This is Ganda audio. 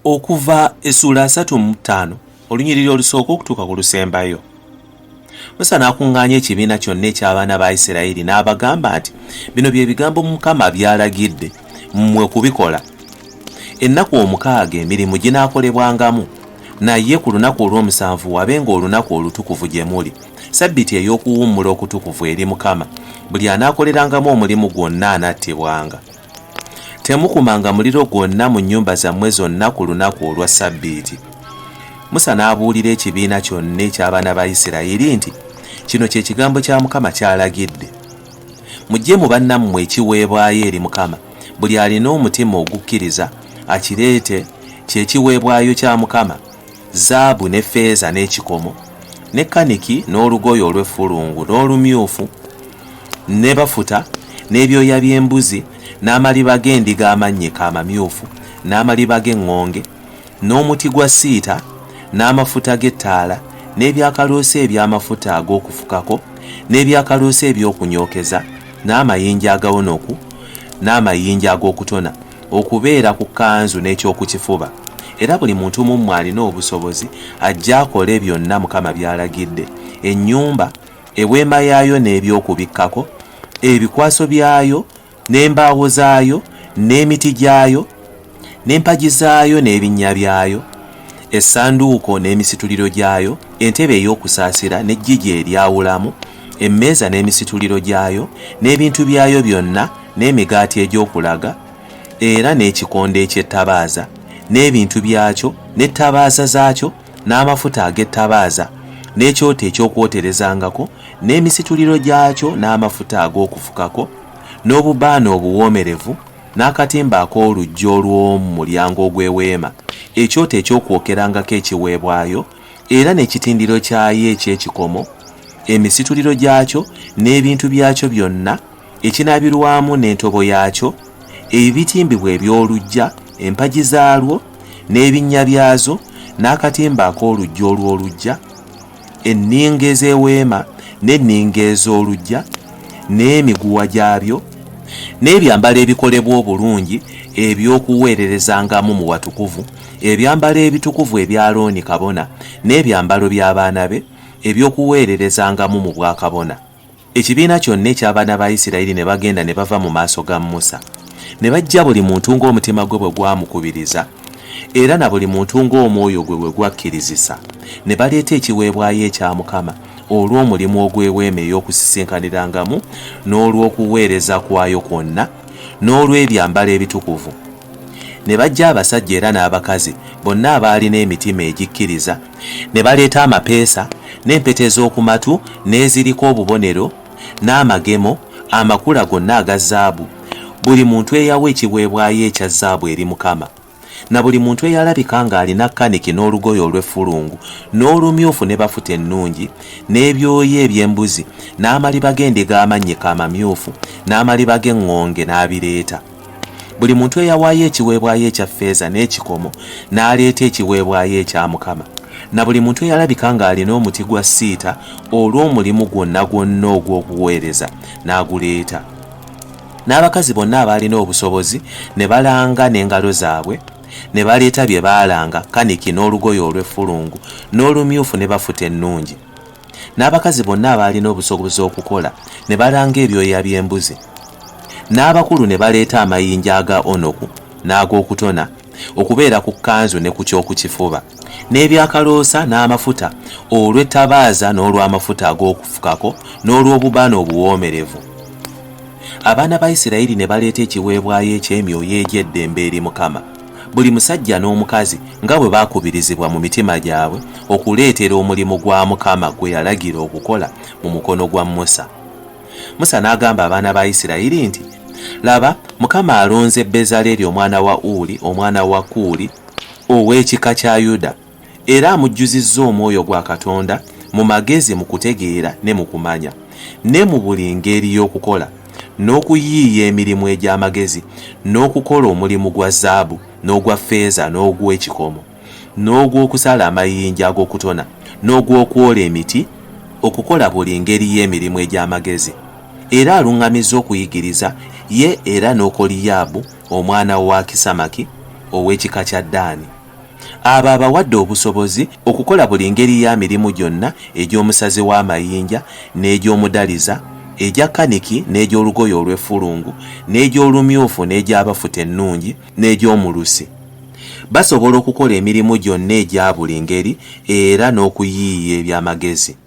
Okuva essuula 35 olunyiriri olusooka okutuuka ku lusembayo. Musa n'akuŋŋaanya ekibiina kyonna eky'abaana ba Isirayiri n'abagamba nti, Bino bye bigambo Mukama by'alagidde mmwe okubikola. Ennaku omukaaga emirimu ginaakolebwangamu, naye ku lunaku olw'omusanvu wabenga olunaku olutukuvu gye muli, ssabbiiti ey'okuwummula okutukuvu eri Mukama. Buli anaakolerangamu omulimu gwonna anattibwanga. Temukumanga muliro gwonna mu nnyumba zammwe zonna ku lunaku olwa Ssabbiiti. Musa n'abuulira ekibiina kyonna eky'abaana ba Isirayiri nti, Kino kye kigambo kya Mukama ky'alagidde. Muggye mu bannammwe ekiweebwayo eri Mukama, buli alina omutima ogukkiriza akireete, kye kiweebwayo kya Mukama, zaabu ne ffeeza n'ekikomo, ne kaniki n'olugoye olw'effulungu n'olumyufu, ne bafuta, n'ebyoya by'embuzi, n'amaliba g'endiga amannyike amamyufu, n'amaliba g'eŋŋonge, n'omuti gwa siita, n'amafuta g'ettaala, n'ebyakaloosa eby'amafuta ag'okufukako, n'ebyakaloosa eby'okunyookeza, n'amayinja agawonoku, n'amayinja ag'okutona, okubeera ku kkanzu n'eky'oku kifuba. Era buli muntu mu mmwe alina obusobozi ajje akole byonna Mukama by'alagidde, ennyumba, eweema yaayo n'eby'okubikkako, ebikwaso byayo n'embaawo zaayo n'emiti gyayo n'empagi zaayo n'ebinnya byayo, essanduuko n'emisituliro gyayo, entebe ey'okusaasira n'eggigi eryawulamu, emmeeza n'emisituliro gyayo, n'ebintu byayo byonna, n'emigaati egy'okulaga, era n'ekikondo eky'ettabaaza, n'ebintu byakyo, n'ettabaaza zaakyo, n'amafuta ag'ettabaaza, n'ekyoto eky'okwoterezangako, n'emisituliro gyakyo n'amafuta ag'okufukako, n'obubaane obuwoomerevu, n'akatimba ak'oluggi olw'omu mulyango ogw'eweema, ekyoto eky'okwokerangako ekiweebwayo, era n'ekitindiro kyayo eky'ekikomo, emisituliro gyakyo n'ebintu byakyo byonna, ekinaabirwamu n'entobo yaakyo, ebitimbibwa eby'oluggya, empagi zaalwo n'ebinnya byazo, n'akatimba ak'oluggi olw'oluggya, enninga ez'eweema n'enninga ez'oluggya n'emiguwa gyabyo, n'ebyambalo ebikolebwa obulungi eby'okuweererezangamu mu watukuvu, ebyambalo ebitukuvu ebya Alooni kabona n'ebyambalo by'abaana be eby'okuweererezangamu mu bwakabona. Ekibiina kyonna eky'abaana ba Isirayiri ne bagenda ne bava mu maaso ga Musa, ne bajja buli muntu ng'omutima gwe bwe gwamukubiriza, era na buli muntu ng'omwoyo gwe bwe gwakkirizisa, ne baleeta ekiweebwayo ekya Mukama olw'omulimu ogw'Eweema ey'Okusisinkanirangamu n'olw'okuweereza kwayo kwonna, n'olw'ebyambalo ebitukuvu. Ne bajja abasajja era n'abakazi, bonna abaalina emitima egikkiriza, Ne baleeta amapeesa, n'empeta ez'oku matu n'eziriko obubonero, n'amagemo, amakula gonna aga zaabu, buli muntu eyawa ekiweebwayo ekya zaabu eri Mukama, na buli muntu eyalabika ng'alina kaniki n'olugoye olw'effulungu, n'olumyufu ne bafuta ennungi, n'ebyoya eby'embuzi, n'amaliba g'endiga amannyike amamyufu, n'amaliba g'eŋŋonge n'abireeta. Buli muntu eyawaayo ekiweebwayo ekya ffeeza n'ekikomo n'aleeta ekiweebwayo ekya Mukama, na buli muntu eyalabika ng'alina omuti gwa siita olw'omulimu gwonna gwonna ogw'okuweereza n'aguleeta. N'abakazi bonna abaalina obusobozi ne balanga n'engalo zaabwe, ne baleeta bye baalanga, kaniki n'olugoye olw'effulungu n'olumyufu ne bafuta ennungi. N'abakazi bonna abaalina obusobozi okukola ne balanga ebyoya by'embuzi. N'abakulu ne baleeta amayinja aga onoku n'ag'okutona okubeera ku kkanzu ne ku ky'oku kifuba, n'ebyakaloosa n'amafuta olw'ettabaaza n'olw'amafuta ag'okufukako n'olw'obubaane obuwoomerevu. Abaana ba Isirayiri ne baleeta ekiweebwayo eky'emyoyo egy'eddembe eri Mukama. Buli musajja n'omukazi nga bwe baakubirizibwa mu mitima gyabwe okuleetera omulimu gwa Mukama gwe yalagira okukola mu mukono gwa Musa. Musa n'agamba abaana ba Isirayiri nti, Laba, Mukama alonze Bezaleri omwana wa Uli omwana wa Kuuli ow'ekika kya Yuda, era amujjuzizza omwoyo gwa Katonda mu magezi mu kutegeera ne mu kumanya, ne mu buli ngeri y'okukola, n'okuyiiya emirimu egy'amagezi, n'okukola omulimu gwa zaabu n'ogwa ffeeza n'ogw'ekikomo, n'ogw'okusala amayinja ag'okutona, n'ogw'okwola emiti, okukola buli ngeri y'emirimu egy'amagezi. Era aluŋŋamizza okuyigiriza, ye era n'Okoliyaabu omwana wa Akisamaki ow'ekika kya Ddaani. Abo abawadde obusobozi okukola buli ngeri ya mirimu gyonna egy'omusazi w'amayinja n'egy'omudaliza, egya kaniki n'egy'olugoye olw'effulungu n'egy'olumyufu n'egy'abafuta ennungi n'egy'omulusi. Basobola okukola emirimu gyonna egya buli ngeri era n'okuyiiya eby'amagezi.